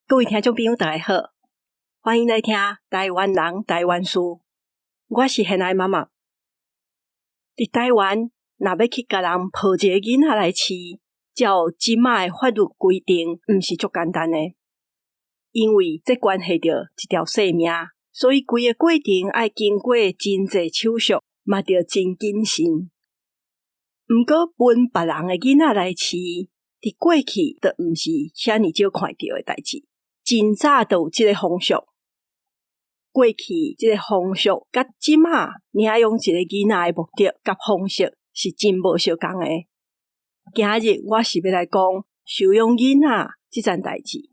各位聽眾朋友，大家好，歡迎來聽台灣人台灣事。我是現愛媽媽。佇台灣，若欲去共人抱一个囡仔來飼，照這馬的法律規定，毋是足簡單的，因為這關係著一條性命，所以規个過程愛經過真濟手續，嘛著真謹慎。毋過分別人的囡仔來飼，佇過去就毋是遐爾少看著的代誌。真早就有這个風俗，過去這个風俗佮這馬領養一个囡仔的目的佮方式是真無相仝的。今日我是欲來講收養囡仔這層代誌。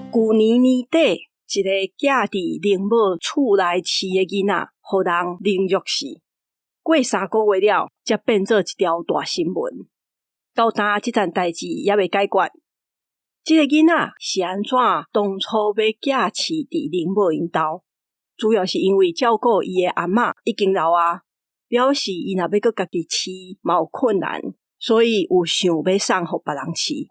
舊年年底，一个寄佇靈母厝內飼的囡仔，予人凌虐死。過3個月了，才變做一條大新聞。到今這層代誌猶未解決。這个囡仔是按怎當初欲寄飼佇靈母𪜶兜？主要是因為照顧伊的阿嬤已經老啊，表示伊若欲閣家己飼嘛有困難，所以有想欲送予別人飼。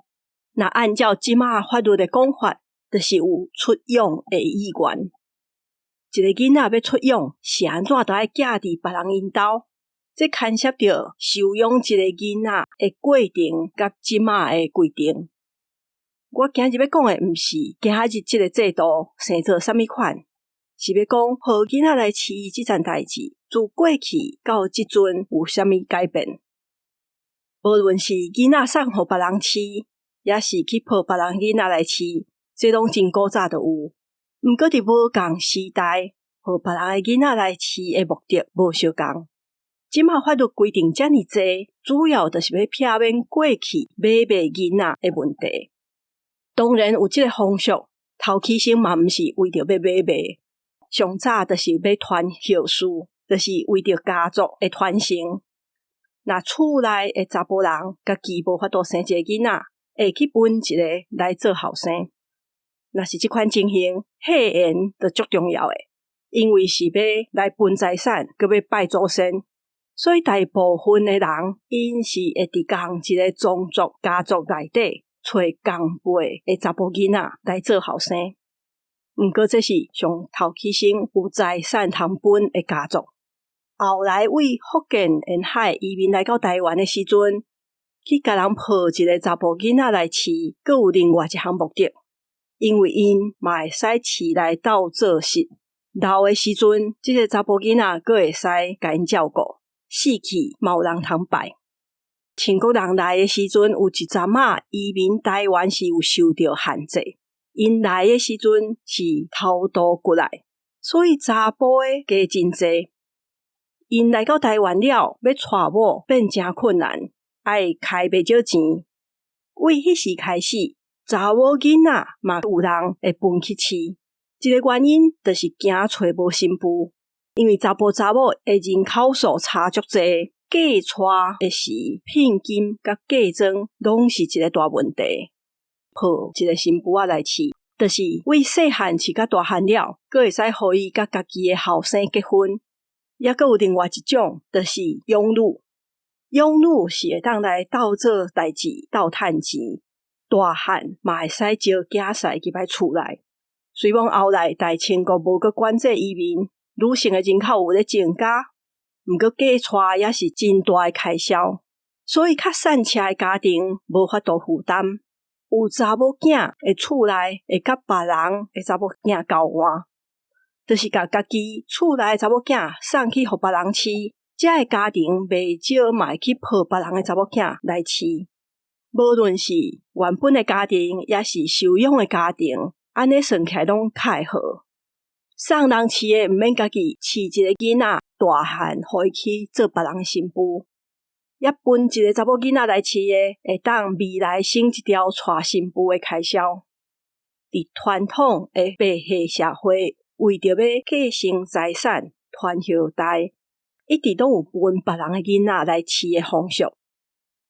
若按照這馬法律的講法，就是有出養的意願。一个囡仔欲出養，是按怎都愛寄佇別人𪜶兜？這牽涉著收養一個囡仔的過程佮這馬的規定。我今日欲講的毋是今日這个制度生做啥物款，是欲講抱囡仔來飼這層代誌，自過去到這陣有啥物改變？無論是囡仔送予別人飼，抑是去抱別人囡仔來飼，這攏真古早就有。毋過佇無仝時代，予別人的囡仔來飼的目的無相仝。這馬法律規定遮爾濟，主要就是欲避免過去買賣囡仔的問題。當然有這个風俗，頭起先嘛毋是為著欲買賣，上早就是欲傳後嗣，就是為著家族的傳承。若厝內的查埔人家己無法度生一个囡仔，會去分一个來做後生。若是這款情形，血緣就足重要的，因為是欲來分財產，閣欲拜祖先，所以大部分的人，𪜶是會佇仝一个宗族家族內底，揣仝輩的查埔囡仔來做後生。毋過這是上頭起先有財產通分的家族。後來為福建沿海移民來到台灣的時陣，去共人抱一个查埔囡仔來飼，閣有另外一項目的。因為𪜶嘛會使飼來鬥做穡，老的時陣，這个查埔囡仔閣會使共𪜶照顧，死去嘛有人通拜。清國人來的時陣，有一陣仔移民台灣是有受著限制，𪜶來的時陣是偷渡過來，所以查埔的加真濟。𪜶來到台灣了，欲娶某變誠困難，愛開袂少錢。為彼時開始，查某囡仔嘛有人會分去飼，一个原因就是驚揣無新婦，因為查埔查某的人口數差足濟，嫁娶的時聘金佮嫁妝攏是一个大問題。抱一个新婦仔來飼，就是為細漢飼甲大漢了，閣會使予伊佮家己的後生結婚。抑閣有另外一種，就是養女，養女是會當來鬥做代誌、鬥趁錢。大漢嘛會使招囝婿入來厝內。雖罔後來大清國無閣管制移民，女性的人口有咧增加，毋過嫁娶也是真大的開銷，所以較散赤的家庭無法度負擔。有查某囝的厝內會佮別人的查某囝交換，就是共家己厝內的查某囝送去予別人飼，這个家庭袂少嘛會去抱別人的查某囝來飼。無論是原本的家庭，抑是收養的家庭，按呢算起來攏較會好。送人飼的，毋免家己飼一个囡仔，大漢予伊去做別人的新婦；抑分一个查某囡仔來飼的，會當未來省一條娶新婦的開銷。佇傳統的父系社會，為著欲繼承財產、傳後代，一直攏有分別人的囡仔來飼的風俗。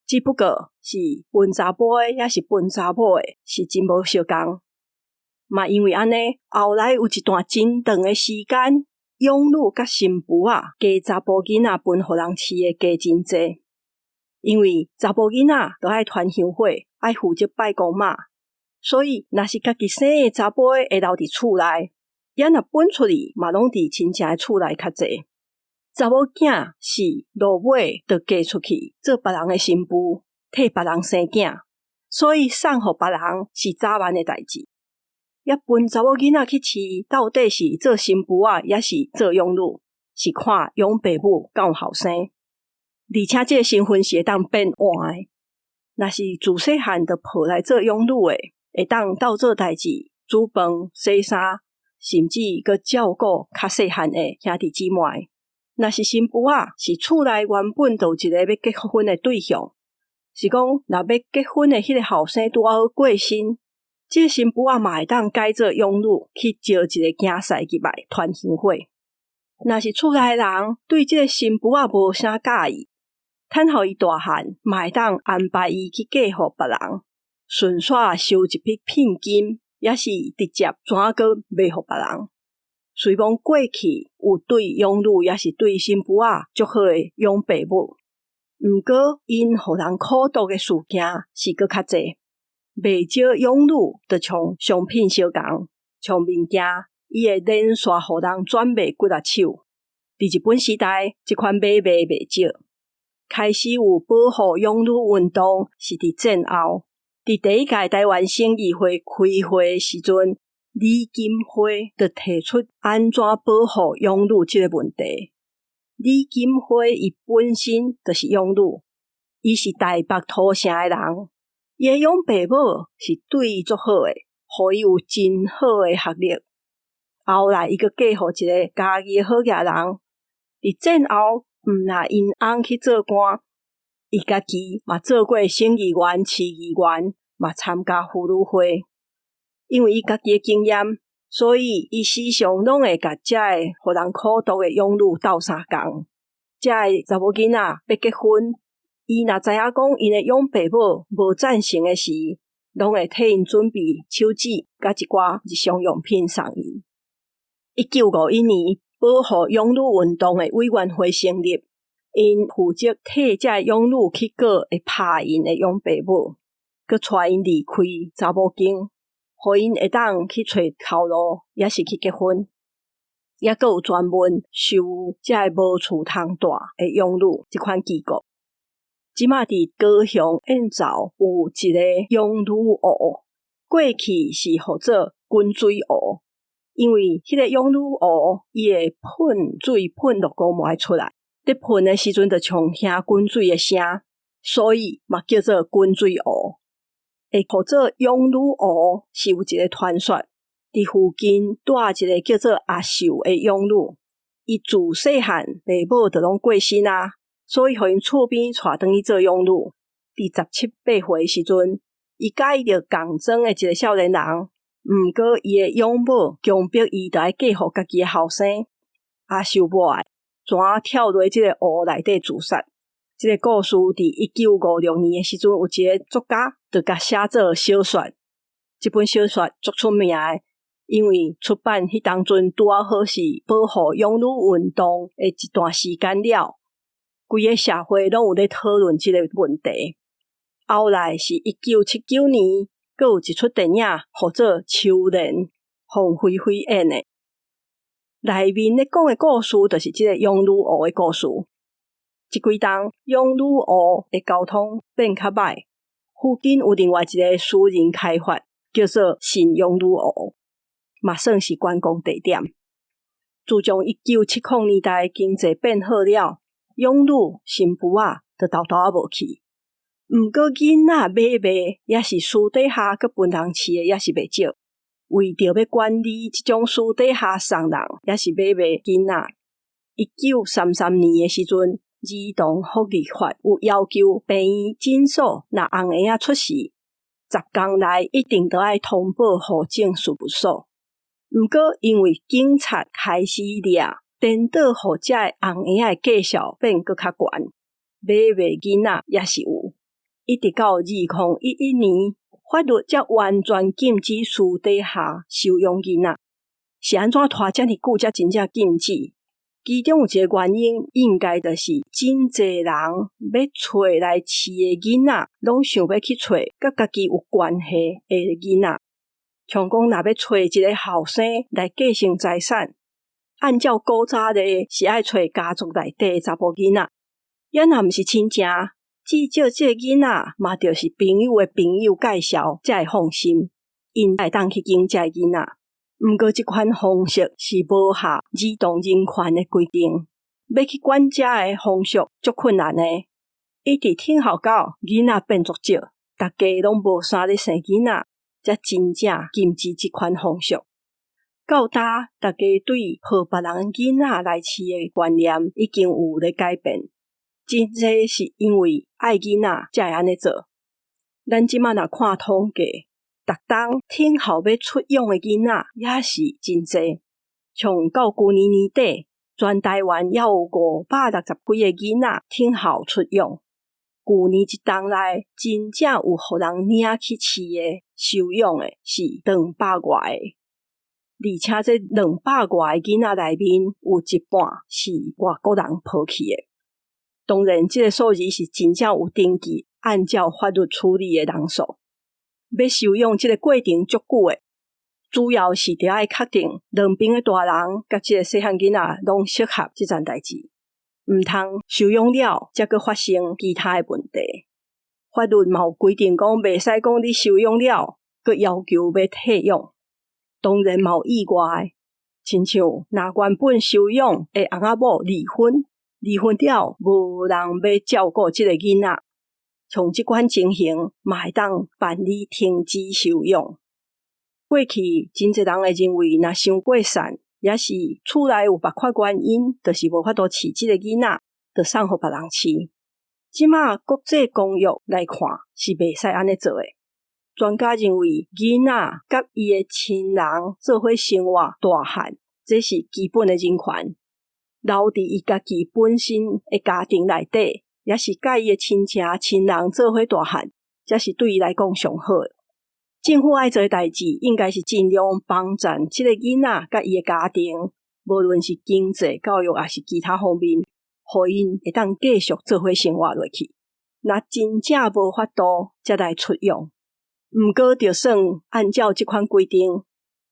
只不過是分查埔的，抑是分查某的，是真無相仝。嘛因為按呢，後來有一段真長的時間，養女佮新婦仔嫁查埔囡仔分予人飼的加真濟。因為查埔囡仔都愛傳香火，愛負責拜公媽，所以若是家己生的查埔的會留佇厝內，抑若分出去嘛攏佇親情的厝內較濟。查某囝是落尾就嫁出去做別人的新婦，替別人生囝，所以送予別人是早晚的代誌。抑分查某囡仔去飼，到底是做新婦仔，抑是做養女，是看養爸母敢有後生。而且這个身份是會當變換的。若是自細漢就抱來做養女的，會當鬥做代誌、煮飯、洗衫，甚至閣照顧較細漢的兄弟姊妹。若是新婦仔，是厝內原本就有一個欲結婚的對象，是講若欲結婚的彼个後生拄仔好過身，這个新婦仔嘛會當改做養女去招一个囝婿入來傳香火。若是厝內人對這个新婦仔無啥佮意，趁予伊大漢，嘛會當安排伊去嫁予別人，順紲收一筆聘金，抑是直接怎閣賣予別人。雖罔過去有對養女，抑是對新婦仔足好的養爸母，毋過𪜶予人苦毒的事件是閣較濟。袂少養女就像商品相仝，像物件，伊會連續予人轉賣幾若手。佇日本時代，這款買賣袂少。開始有保護養女運動是佇戰後，佇第一屆臺灣省議會開會的時陣，李金花就提出按怎保護養女這个問題。李金花伊本身就是養女，伊是台北土城的人，伊的養爸母是對伊足好的，予伊有真好的學歷。後來伊閣嫁予一个嘉義的好額人，佇戰後毋但𪜶翁去做官，伊家己嘛做過省議員、市議員，嘛參加婦女會。因為伊家己的經驗，所以伊時常攏會共遮个予人苦毒的養女鬥相共。遮个查某囡仔欲結婚，伊若知影講𪜶的養爸母無贊成的時，攏會替𪜶準備手紙佮一寡日常用品送𪜶。1951年，保護養女運動的委員會成立，𪜶負責替遮个養女去告會拍𪜶的養爸母，閣帶𪜶離開查某間，予𪜶會當去揣頭路，抑是去結婚。抑閣有專門收遮个無厝通蹛的養女這款機構。這馬佇高雄燕巢有一个養女湖，過去是號做滾水湖，因為彼个養女湖伊會噴水噴落高膜出來，佇噴的時陣就像聽滾水的聲，所以嘛叫做滾水湖。會號做養女湖是有一个傳說，佇附近蹛一个叫做阿秀的養女，伊自細漢爸母就攏過身啊，所以予𪜶厝邊帶轉去做養女。佇十七八歲的時陣，伊佮意著仝裝的一个少年人，毋過伊的養母強迫伊著愛嫁予家己的後生。阿秀無愛，怎跳落這个湖內底自殺。這个故事佇1956年的時陣，有一个作家就共寫做小說。這本小說足出名的，因為出版彼當陣拄仔好是保護養女運動的一段時間了，規个社會攏有咧討論這个問題。後來是1979年，閣有一齣電影號做《秋蓮》，鳳飛飛演的。內面咧講的故事，就是這个養女湖的故事。這幾冬養女湖的交通變較䆀，附近有另外一个私人開發，叫做新養女湖，嘛算是觀光地點。自從1970年代經濟變好了，養女新婦仔就沓沓仔無去。毋過囡仔買賣，抑是私底下閣分人飼的，抑是袂少。為著欲管理這種私底下送人，抑是買賣囡仔，1933年的時陣，兒童福利法有要求病院診所若紅嬰仔出世，10工內一定都愛通報戶政事務所。毋過因為警察開始掠，顛倒予遮个紅嬰仔的價數變閣較懸，買賣囡仔也是有。一直到2011年，法律才完全禁止私底下收養囡仔。是按怎拖遮爾久才真正禁止？其中有一個原因，應該就是真濟人欲揣來飼的囡仔，攏想欲去揣佮家己有關係的囡仔。像講，若欲揣一个後生來繼承財產，按照古早例是愛揣家族內底的查埔囡仔，抑若毋是親情，至少這个囡仔嘛著是朋友的朋友介紹才會放心，𪜶會當去揀這个囡仔。毋過，這款方式是無合兒童人權的規定，欲去管這个風俗足困難的。一直等候到囡仔變足少，逐家攏無啥咧生囡仔，才真正禁止這款風俗。到今，逐家對抱別人囡仔來飼的觀念已經有咧改變，真濟是因為愛囡仔才會按呢做。咱這馬若看統計，逐冬等候欲出養的囡仔也是真濟，像到舊年年底，全台灣猶有560幾个囡仔等候出養。舊年一冬內，真正有予人領去飼的、收養的是200外个，而且這200外个囡仔內面，有一半是外國人抱去的。當然，這个數字是真正有登記、按照法律處理的人數。欲收養這个過程足久的，主要是著愛確定兩邊的大人佮這个細漢囡仔攏適合這層代誌，毋通收養了才閣發生其他的問題。法律嘛有規定講，袂使講你收養了，閣要求欲退養。當然嘛有意外的，親像若原本收養的翁仔某離婚，離婚了無人欲照顧這个囡仔。像這款情形，嘛會當辦理停止收養。過去真濟人會認為，若傷過散，抑是厝內有別款原因，就是無法度飼這個囡仔，就送予別人飼。這馬國際公約來看，是袂使按呢做的。專家認為，囡仔佮伊的親人做伙生活大漢，這是基本的人權。留佇伊家己本身的家庭內底，抑是佮伊的親情親人做伙大漢，才是對伊來講上好的。政府愛做的代誌，應該是盡量幫贊這个囡仔佮伊的家庭，無論是經濟、教育，抑是其他方面，予𪜶會當繼續做伙生活落去。若真正無法度，才來出養。毋過，就算按照這款規定，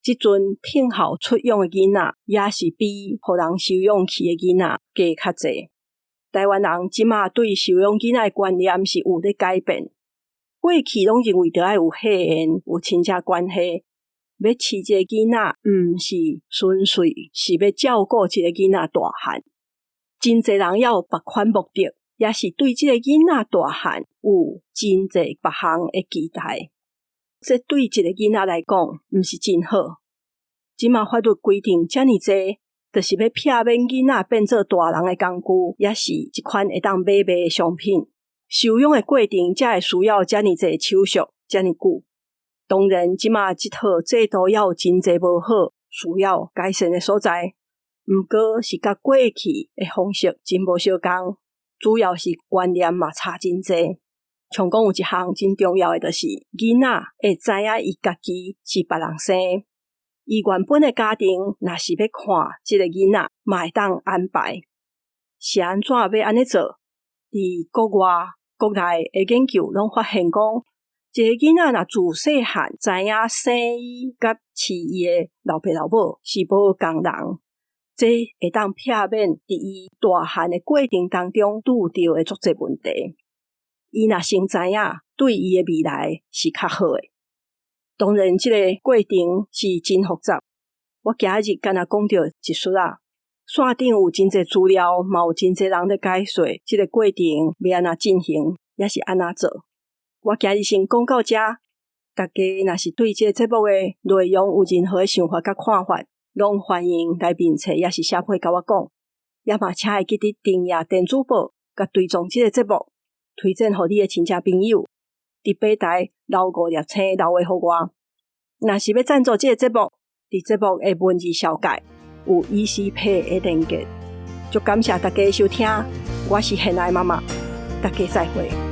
這陣等候出養的囡仔，也是比予人收養去的囡仔加較濟。台灣人這馬對收養囡仔的觀念是有咧改變。過去攏認為著愛有血緣、有親戚關係，欲飼一个囡仔，毋是純粹是欲照顧一个囡仔大漢。真濟人猶有別款目的，抑是對這个囡仔大漢有真濟別項的期待。這對一个囡仔來講，毋是真好。這馬法律規定遮爾濟，就是欲避免囡仔變做大人的工具，抑是一款會當買賣的商品。收養的過程才會需要遮爾濟手續，遮爾久。當然，這馬這套制度猶有真濟無好，需要改善的所在。毋過是佮過去的方式真無相仝，主要是觀念嘛差真濟。像講有一項真重要的，就是囡仔會知影伊家己是別人生的。伊原本的家庭若是欲看這个囡仔，嘛會當安排。是按怎欲按呢做？佇國外、國內的研究攏發現講，一个囡仔若自細漢知影生伊佮飼伊的老爸老母是無仝人，這會當避免佇伊大漢的過程當中拄著的足濟問題。伊若先知影，對伊的未來是較好的。當然，這个過程是真複雜。我今日干焦講著一撮仔，線頂有真濟資料，嘛有真濟人咧解說這个過程欲按怎進行，抑是按怎做。我今日先講到這，大家若是對這个節目的內容有任何的想法佮看法，攏歡迎來面冊，抑是寫批共我講。也嘛請會記得訂閱電子報，佮追蹤這个節目，推薦予你的親戚朋友。佇平台留五粒星，留話予我。若是欲贊助這个節目，佇節目的文字紹介有 ECPay 的連結。足感謝大家收聽，我是現愛媽媽，大家再會。